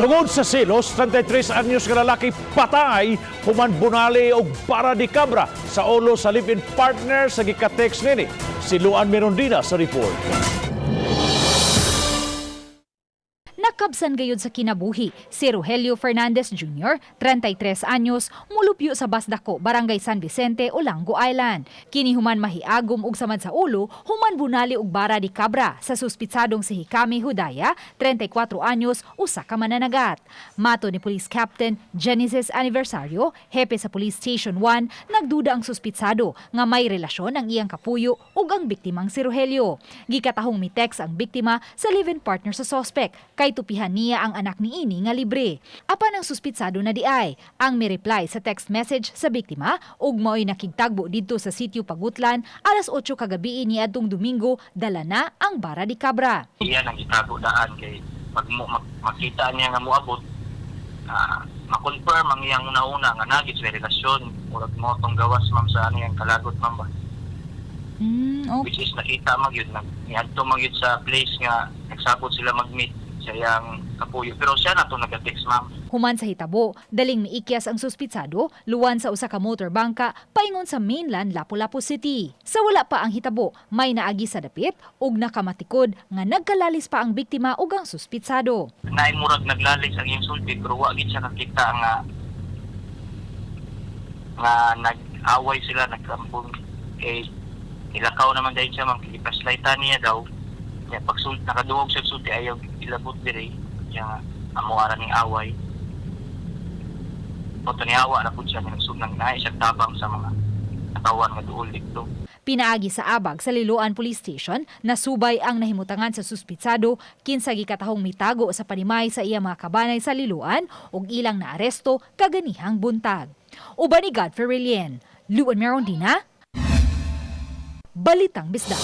Tungod sa selos, 33 anyos nga lalaki patay human bunali og bara de cabra sa ulo sa live-in partner sa gika-text nini. Si Luan Mirondina sa report. Nakabsan gayud sa kinabuhi si Rogelio Fernandez Jr., 33 anyos, mulupyo sa Basdako, Barangay San Vicente, Olango Island. Kini human mahiagom og samad sa ulo, human bunali og bara di cabra sa suspitsadong si Hikami Hudaya, 34 anyos, usa ka mananagat. Mato ni Police Captain Genesis Aniversario, hepe sa Police Station 1, nagduda ang suspitsado nga may relasyon ang iyang kapuyo ug ang biktimang si Rogelio. Gikatahong mi-text ang biktima sa live-in partner sa sospek kay tupihan niya ang anak niini nga libre. Apan ang suspitsado na diay ang mi-reply sa text message sa biktima ug mao'y nakigtagbo didto sa sitio Pagutlan alas 8 kagabi niadtong Domingo, dala na ang bara di cabra. Iya nang gitago daan kay pag mo, makita niya nga moabot, ma-confirm ang iyang una-una nga nagit sa relasyon, murag mo tong gawas, ma'am, sa ano yang kalagot, ma'am ba. Which is nakita man gyud, nag niadto man gyud sa place nga nagsabot sila mag-meet sa iyang kapuyo, pero siya na to nag-text, ma'am. Human sa hitabo, daling miikyas ang suspitsado, luwan sa usa ka motor bangka paingon sa mainland Lapu-Lapu City. Sa wala pa ang hitabo, may naagi sa dapit ug nakamatikod nga nagkalalis pa ang biktima ug ang suspitsado. Naay murag naglalis ang iyang sulti, pero wa gid siya kakita nga nga nag-away sila, nagkampong, kay ilakaw naman dahil siya, ma'am, kay ipaslayta niya daw niya. Pag nakaduog siya sulti, ayaw ilabot dire niya nga amo ara ning away o niawa na pud siya nga nagsunang naay siya tabang sa mga katawan nga duol dito. Pinaagi sa abag sa Liloan Police Station, nasubay ang nahimutangan sa suspitsado kinsa gikatahong mitago sa panimay sa iya mga kabanay sa Liloan ug ilang naaresto kaganihang buntag. Uban ni Godfrey Relien, Luan Merondina, Balitang Bisdak.